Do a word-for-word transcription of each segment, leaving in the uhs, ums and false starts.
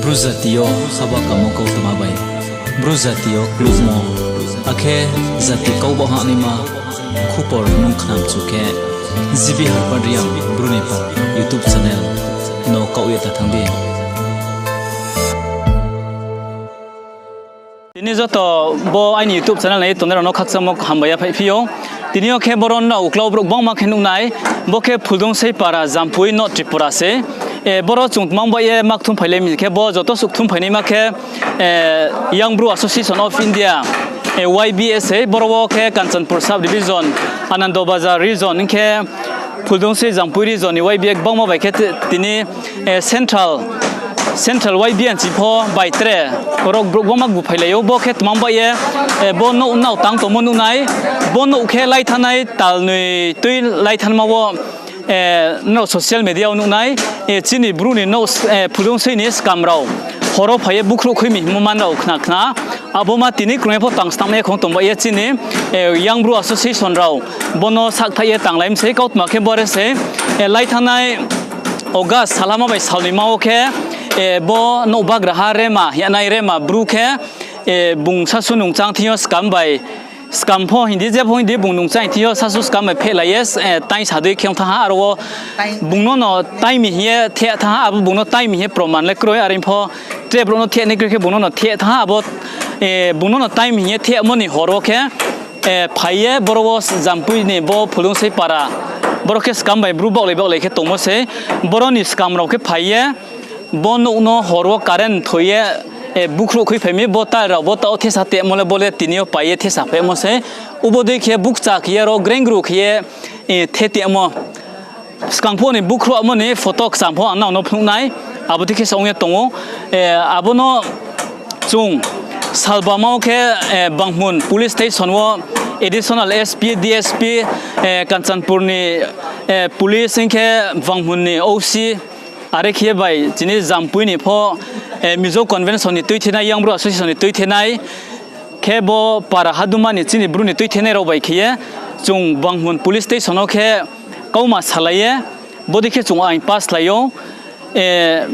Bru jati yo haba kamo kautma bai, Bru jati yo klukmo, akhe jati kau baoh hahnaima khupor nung khnamchu khe, G B Harbar Reang Bru ni pal YouTube channel no kaoh ye ta thanng di. Tini joto bo aini YouTube channel nai tongnai rao no khakchangmo hambai yaphaihphi ou. Tini yo khe boro nrao uklau brouh gbangma khe nuh nai, bo khe Phuldungsei para, Jampui, North Tripura se. Boro chung tmang bai ye ma kthum phailai mi khe, bo joto suh kthum phainaima khe, Young Bru Association of India, Y B A se. Boro wo khe Kanchanpur Sub Division, Anando Bazar Region hing khe Phuldungsei Jampui region ni Y B A gbangma bai khe tini, Central Y B A nching pho bai tre rao brouh gbangma guphailai ou. Bo khe tmang bai ye, bo nouh nrao tang tongmo nuh nai, bo nouh khe laithanai talnoi tui laithanma wo, nrao social media wo nuh nai, chini Bru ni nouh, Phuldungsei ni skam rao hor wo phai ye bukhruh khui mi hingmo ma nrao khna khna. Abo ma tini krung ye pho tang snam ye khong tong bai ye chini, Young Bru Association rao bo no sakthaih ye tanglai mi sei, kautma khe bore se, laithanai August salhama bai salnoima wo khe, bo nouh bagraha Rema hing ye nai Rema Bru khe, bung sasu nungchang thing yo skam bai, skam pho hing di, je pho hing di, bung nungchang thing yo sasu skam bai phehlai ye, taingsa dei khe ong thanng ha, aro wo bung no no taing mi hing ye theh thanng ha, abo bung no taing mi hing ye proman le kroi, are pho tre brouh no theh nai kroi khe bung no no theh thanng ha, abo, bung no no taing mi hing ye thehmo ni hor wo khe, phai ye boro wo Jampui ni bo Phuldungsei para, boro khe skam bai Bru baohlai baohlai khe tongmo se, boro ni skam rao khe phai ye bo nouh no hor wo current thoi ye, bukhruh khuiphai mi, bo tal rao bo taoh wo thesa tehmo le bo le tini yo pai ye thesa phaimo se. Ubo dei khe bukcha khe ye ro grengru khe ye, the tehmo. Skang pho ni bukhruhmo ni photo kcham pho ang nrao no phnuh nai, abo dei khe se ong ye tong ou. Abo no chung salbama wo khe, Banghmun police station wo additional S P, D S P, Kanchanpur ni, police hing khe Banghmun ni O C, are khe ye bai chini Jampui ni pho, Mizo Convention ni tuithenai, Young Bru Association ni tuithenai, khe bo para haduma ni chini Bru ni tuithenai rao bai khe ye, chung Banghmun police station wo khe kauma salai ye, bodei khe chung aing pass lai ou.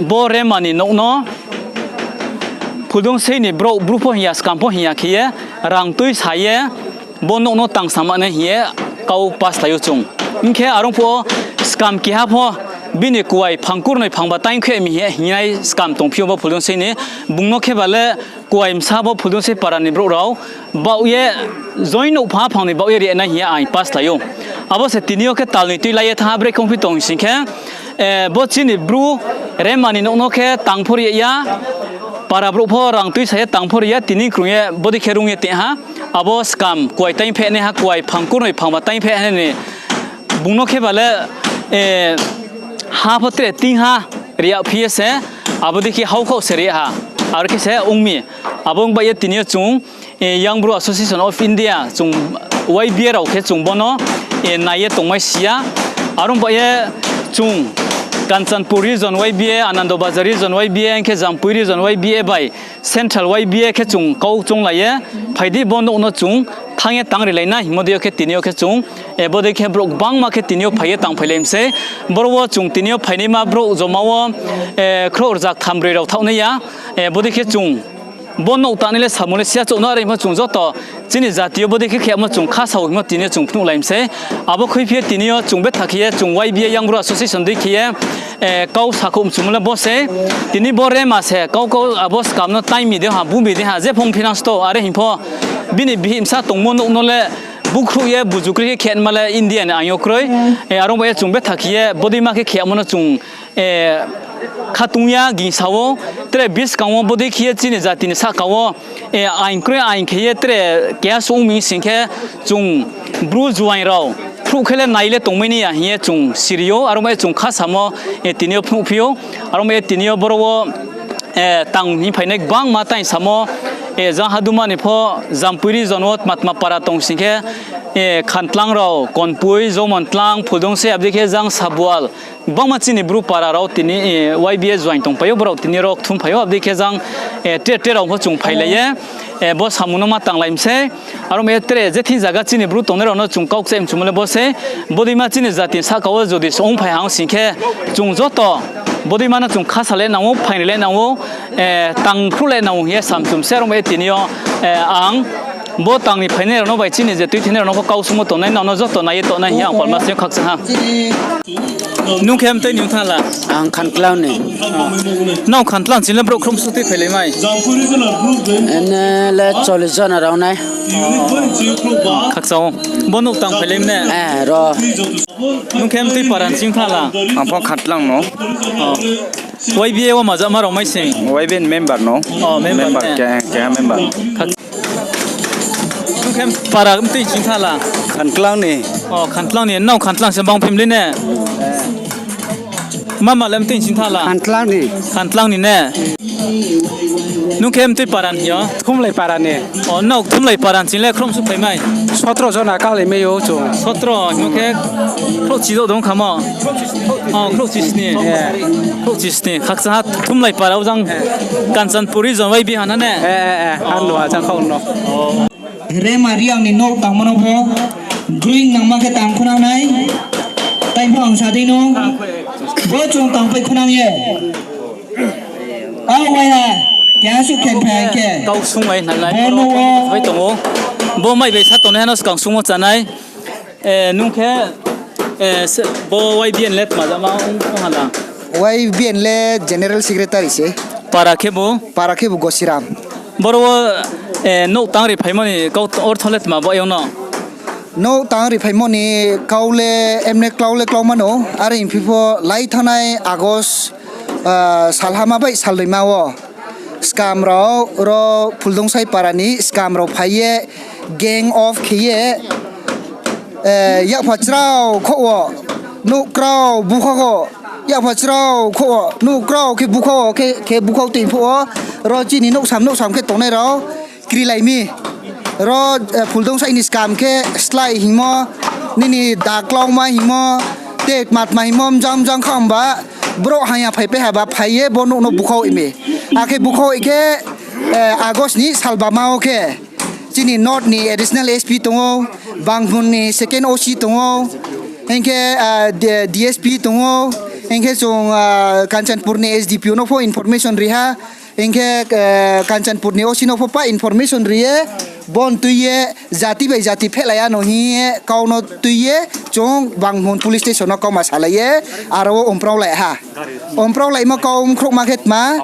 Bo Rema ni nouh no Phuldungsei ni brouh Bru pho hing ya, skam pho hing ya khe ye, rang tuisa ye, bo nouh no tangsa manai hing ye kau pass lai ou chung. Hing khe are ong phuh wo skam keha pho bini kuai phangkurnoi phangba taing khe mi hing ye, hing ye nai skam tongphi ou bo Phuldungsei ni. Bung no khe ba le kuai bsa bo Phuldungsei para ni brouh rao baoh ye, join nouhphang phang ni baoh ye ri nai hing ye aing pass lai ou. Abo se tini yo khe talnoi tui lai ye thanng ha, brekhe ongphi tong sing khe, bo chini Bru Rema ni nouh no khe tang pho ri ya, para brouh pho rang tuisa ye tang pho ri ya, tini krung ye bodei khe rung ye tong ha. Abo skam kuai taing phehnaiha, kuai phangkurnoi phangba taing phehnai ni, bung no khe ba le, ha pho tre tingha ri yagphi ye se, abo dei khe haukhaoh se ri ha, aro khe se ong mi. Abo ong bai ye tini yo chung, Young Bru Association of India, chung Y B A rao khe chung bo no, nai ye tongmai si ya. Are ong bai ye chung Kanchanpur region Y B A, Anando Bazar region Y B A, hing khe Jampui region Y B A bai Central Y B A khe chung kau chounglai ye, phai di bo nouh no chung thanng ye tangrilai na hingmo dei yo khe tini yo khe chung, bodei khe brouh gbangma khe tini yo phai ye tangphailai mi sei. Boro wo chung tini yo phainaima brouh joma wo, khrouh rza ktham broi rao thaoh nai ya, bodei khe chung bo nouh tangnai le samung le siya chouh no, are pho chung joto chini jati yo bodei khe khemo chung khasao hingmo tini yo chung phnuhlai mi sei. Abo khuiphi ye tini yo chung betha khe ye chung Y B A Young Bru Association dei khe ye, kau sakhouh mchumo le bo se. Tini bo Rema se kau kau abo skam no taing mi dei ha, bu mi dei ha, je phung phi nang sto, are hing pho bini bihih bsa tongmo nouh no le bukhruh ye buju kroi khe khenma le India ni aing yo kroi. Are ong bai ye chung betha khe ye bodei ma khe khemo no chung khatung ya gingsa wo, tre buskang wo bodei khe ye chini jati ni sahka wo, aing kroi aing khe ye tre keha suh ong mi sing khe chung Bru juaing rao phruh khe le nai le tongmai ni ya hing ye chung siri ou, are ong bai ye chung khasamo, tini yo phnuhphi ou, are ong bai ye tini yo boro wo, tang hing phainai gbangma taing samo, jang haduma ni pho Jampui region wo tma tma para tong sing khe, Khantlang rao, Konpui, Jomontlang, Phuldungsei, abo dei khe jang Sabual, gbangma chini Bru para rao tini, Y B A join tongpai ou, brao tini ro kthumphai ou, abo dei khe jang, tre tre rao pho chung phailai ye, bo samung no ma tanglai mi sei. Aro bai ye tre je thing zaga chini Bru tongnai rao no chung kau kchaih mchumo le bo sei, bodei ma chini jati sahka wo jodi se ongphai ha ong sing khe, chung joto bodei ma no chung khasa le nang ou, phaing ri le nang ou, Tang khruh le nang hing ye samchum se rong bai tini yo, ang bo tang ni phainai rao no bai chini je tuithenai rao no pho kau sungmo tongnai, nrao no joto nai ye tongnai hing ye ang palma se khakchang ha. Nung khe mtui ni ong thanng la? Ang Khantlang ni. Nrao Khantlang chini le brouh khrumsu tui phailai mai? Ene le chollish jona rao nai. Khakchang ou. Bo nouh tang phailai mne? Ro. Nung khe mtui para ni ching thanng la? Ang pho Khantlang no. Y B A wo mazama rao mai sing? Y B A ni member no. Member, keha member. Nung khe para mtui ching thanng la? Khantlang ni. Khantlang ni, nrao Khantlang se bang family ne? Mama le mtui ching thanng la? Khantlang ni ne. Nung khe mtui para ni yo? Thumlai para ni. Nrao Thumlai para ni ching le khrumsu phai mai? Sotro jona kalaimai ou chung. Sotro, nung khe khrouhchi dong khamo? Khrouhchi sni. Khrouhchi sni, khakchang ha Thumlai para wo jang Kanchanpur region Y B A ha na ne? Rema Reang ni nouh tangmo no pho, growing nangma khe tang khunang nai. Tai pho ang sa dei no, bo chung tangpai khunang ye. Kau waiha, keha suh khe phai khe. Kau sung bai nalai. Bo nouh wo bai tong ou. Bo mai bai sa tongnai ha no skang sung wo chánai. Nung khe, bo Y B A ni le tma jama ong ha la? Y B A ni le general secretary se. Para khebu? Para khebu Gosiram. Boro wo, nouh tang ri phaimo ni kau ortho le tma bo yong no? Nouh tang ri phaimo ni kau le emne klau le klau mano, are hing phi pho lai thanngnai August, salhama bai salnoima wo skam rao ro Phuldungsai para ni skam rao phai ye gang of khe ye, yakpha chrao khouh wo nouh krao búkha kho, yakpha chrao khouh wo nouh krao khe búkha wo khe, khe búkha wo tei phuh wo ro chini nouhsam nouhsam khe tongnai rao krilai mi. Ro, Phuldungsai ni skam khe slái hingmo, nini da klauma hingmo, tei tma tma hingmo mjang mjang kha himba, brouh haya phaipai haba phai ye bo nouh no búkha wo mi. Akhe búkha wo khe, August ni salbama wo khe chini North ni additional S P tong ou, Banghmun ni second O C tong ou, hing khe, D S P tong ou, hing khe chung, Kanchanpur ni S D P O no pho information ri ha, hing khe, Kanchanpur ni O C no pho pa information ri ye, bo no tui ye, jati bai jati phehlai ya no hing ye kau no tui ye, chung Banghmun police station no kauma salai ye, aro wo ompraolai ha. Ompraolaimo kau mkhrouhma khe tma,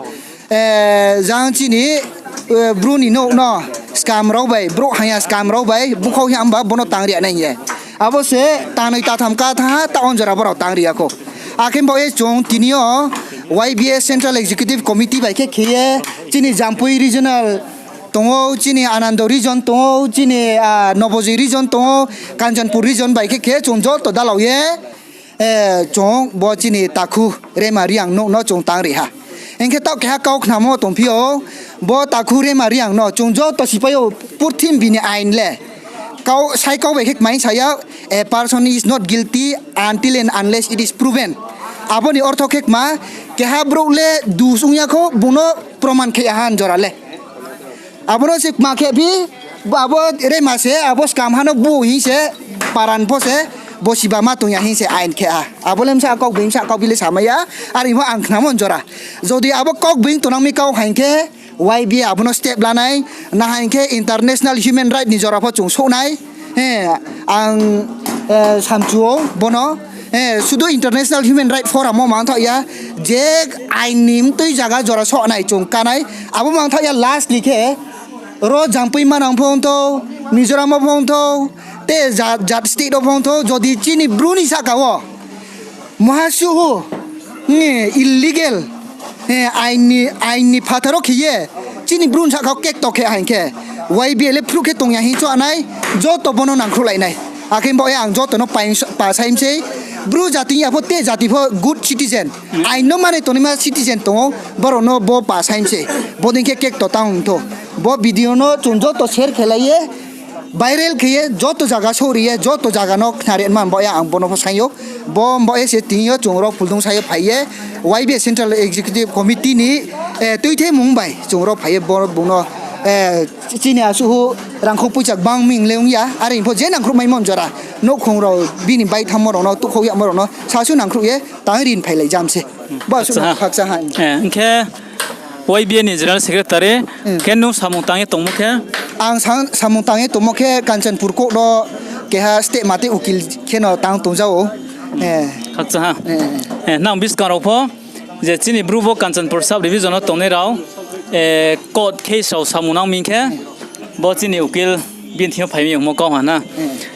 jang chini, Bru ni nouh no skam rao bai, brouh haya skam rao bai búkha wo hing himba bo no tang ri ya nai hing ye. Abo se tanoi tatham ka thanng ha, taoh onjora bo rao tang ri ya khou. Akhe baoh ye chung tini yo Y B A Central Executive Committee bai khe khe ye, chini Jampui regional tong ou, chini Anando region tong ou, chini, Nobojoi region tong ou, Kanchanpur region bai khe khe chung joto dalao ye, chung bo chini takhu Rema Reang nouh no chung tang ri ha. Hing khe taoh keha kau khnamo tongphi ou, bo takhu Rema Reang no chung joto sipai ou, purthimbi ni ain le kau, sai kau bai khe kmai sa ya, a person is not guilty until and unless it is proven. Abo ni ortho khe kma, keha brouh le dus ong ya khou, bung no proman khe ya ha jora le. Abo no se kma khe phi, abo Rema se, abo skam ha no bu hing se, paran pho se, bo siba ma tong ya hing se ain khe ha. Abo le bsa kau bing, bsa kau bile samai ya, are pho ang khnamo jora. Jodi abo kau bing tongnang mi kau haing khe, Y B A abo no step lanai, na haing khe international human right ni jora pho chung souhnai. Ang samchu ou bo no, sudu international human right forum wo mangthaoh ya, je ain ni mtui zaga jora sohnai chung kánai, abo mangthaoh ya lastly khe, ro Jampui manang pho ongthou, Mizoram wo pho ongthou, te jat state wo pho ongthou, jodi chini Bru ni sahka wo muha suhu, illegal, ain ni phathar wo khe ye, chini Bru ni sahka wo kekto khe haing khe, Y B A le phruh khe tong ya hing choungnai, joto bo no nangkhruhlai nai. Akhe baoh ye ang joto no pa sai mi sei, Bru jati ya pho te jati pho good citizen, ain no mani tongnaima citizen tong ou, brao no bo pa sai mi sei, bodei khe kekto tang ongthou. Bo video no chung joto share khelai ye, viral khe ye, joto zaga souhri ye, joto zaga no khnari ma baoh ye ang bo no pho saing ou. Bo baoh ye se tini yo chung ro Phuldungsai yo phai ye, Y B A Central Executive Committee ni tuithemung bai chung ro phai ye, bung no chini asuhu rangkhou poicha gbang ming le ong ya, are pho je nangkhruh maimo jora, nouhkhong rao bini baithangmo rao no, tuhkhou yagmo rao no sasu nangkhruh ye tang rin phailai jam se. Bo asuh no khakchang ha. Hing khe Y B A ni General Secretary, khe nung samung tang ye tongmo khe? Ang sa-, samung tang ye tongmo khe Kanchanpur court no keha state mate ukil khe no tang tongja ou. Khakchang ha. Nang buskang rao pho, je chini Bru bo Kanchanpur sub division no tongnai rao, court case rao samung nang mi khe, bo chini ukil bini thing yo phai mi hingmo kau ha na.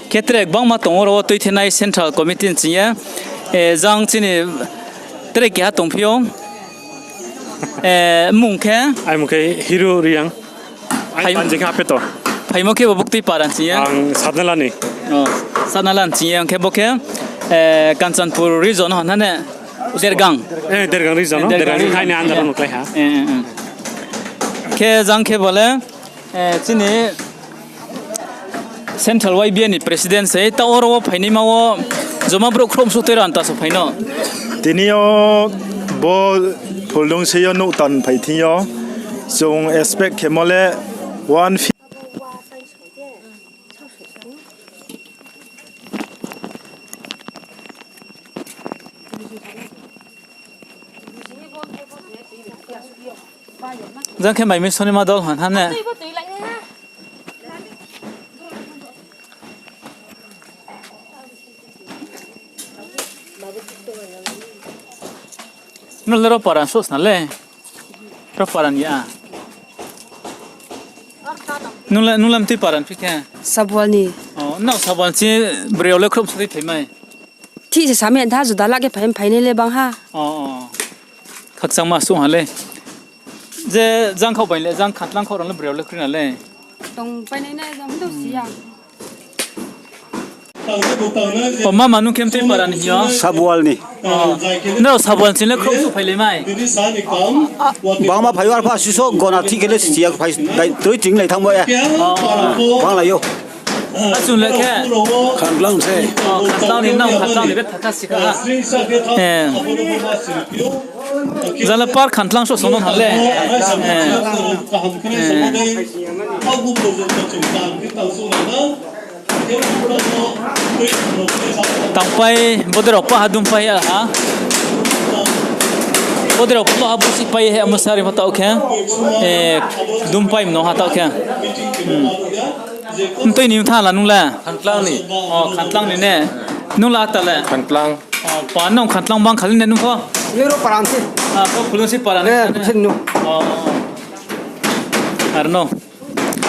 Khe tre gbangma tong ou ro wo tuithenai central committee ni ching ye, jang chini tre keha tongphi ou. Mung khe? Aini mung khe Hiru Reang. Phaimo khe bo buktui para ni ching ye? Satnala ni ching ye, ang khe bo khe Kanchanpur region ha na ne? Dergang. Dergang region, Dergang ni under wo klái ha. Khe jang khe bo le chini Central Y B A ni president sei, taoh oro wo phainaima wo joma brouh khrouh msuh tui rao anta so phai no. Tini yo bo phuldung se yo nouh tan phai thing yo, chung expect khemo le one Jang khe mai mi sonima dol hon ha ne. Nung le ro paran sos na le. Ro paran ya. Nung le, nung le mtui paran phi khe? Sabual ni. Nrao Sabual chi broi rao le khrouh msuh tui phai mai. Thih se sami antha juda la khe phai, phainai le bang ha. Khakchangma suh ha le. Je jang khaoh bai le, jang khantlang khaoh rao le broi rao le kroi na le. Tongpainai na jang do si ya. O mama, nung khe mtui para ni hing yo? Sabual ni. Nrao Sabual ching le khrouh msuh phai le mai. Bangma phai yo, arpha siso gona thik khe le si ya, phai dai, troi ching lai thanngmo ya. Bang lai ou. Achung le khe? Khantlang se. Khantlang ni nang, khantlang ni betha kha si kha ha. Jala par khantlang so sono ha le. Tangpai bodei rao pa ha dumpai ya ha. Bodei rao pa ha busi pai he amusari ma taoh khe. Dumpai mno ha taoh khe. Mtui ni tha la nung le? Khantlang ni. O, khantlang ni ne. Nung la ta le? Khantlang. O, pa nung khantlang bang khali ne nung pho? Nero paran se. A, pho phulung si paran ne. Ar no.